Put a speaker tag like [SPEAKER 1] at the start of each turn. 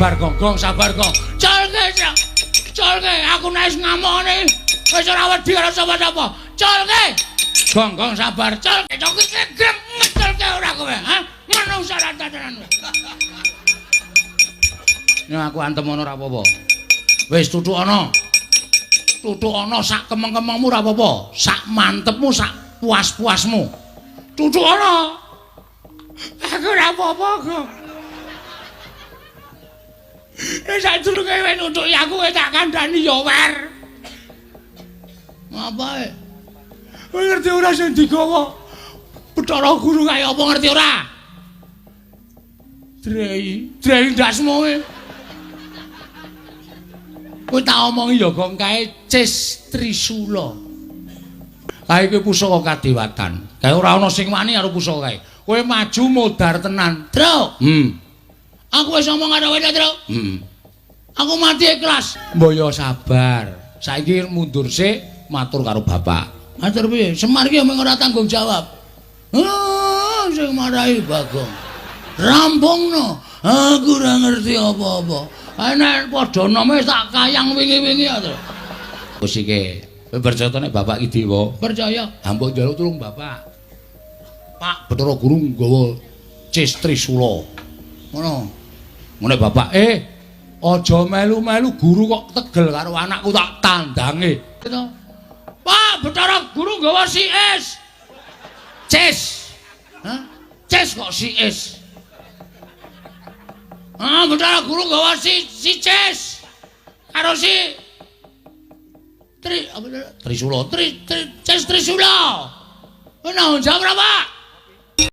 [SPEAKER 1] Sabar Gong, Gong sabar Gong. Culke, culke, aku nek wis ngamuk ngene wis ora wedi karo sapa-sapa. Culke. Gong, Gong sabar, culke. Cok iki grem ngeculke ora kowe, ha? Manungsa ra tenan. Nek aku antem ngono ora apa-apa. Wis tutuk ana. Tutuk ana sak kemeng-kemengmu ora apa-apa, sak mantepmu, sak puas-puasmu. Tutuk ana. Aku ora apa-apa kok. Wis sadurunge kowe nutuki aku kowe tak kandhani ya wer. Ngapa? Kowe ngerti ora sing digawa? Bathara Guru kaya apa ngerti ora? Drei, drei ndasmu kowe. Kowe tak omongi ya Gong kae Cis Trisula. Kae kuwi pusaka kadewatan. Kae ora ana sing wani karo pusaka kae. Kowe maju modar tenan. Tru. Aku wis ngomong karo kowe, Tru. Aku mati ikhlas. Mbok yo sabar. Saiki mundur sik matur karo bapak. Matur piye? Semar iki mung ora tanggung jawab. Ah, sing marahi Bagong. Rampungno. Aku ora ngerti apa-apa. Nek padha nome tak kayang wingi-wingi ya, Tru. Wis iki. Kowe percaya nek bapak iki dewa? Percaya. Ha mbok njaluk tulung bapak. Pak Bathara Guru nggawa Cis Trisula. Ngono. Ngene bapak, aja melu-melu guru kok tegel karo anakku tak tandange. Gitu. Pak Bathara Guru nggawa si es. Cis. Hah? Cis kok si es. Ah, Bathara Guru nggawa si si Cis. Karo si Tri apa Trisula, Tri, Tri Cis Trisula. Ono jawab ora, Pak?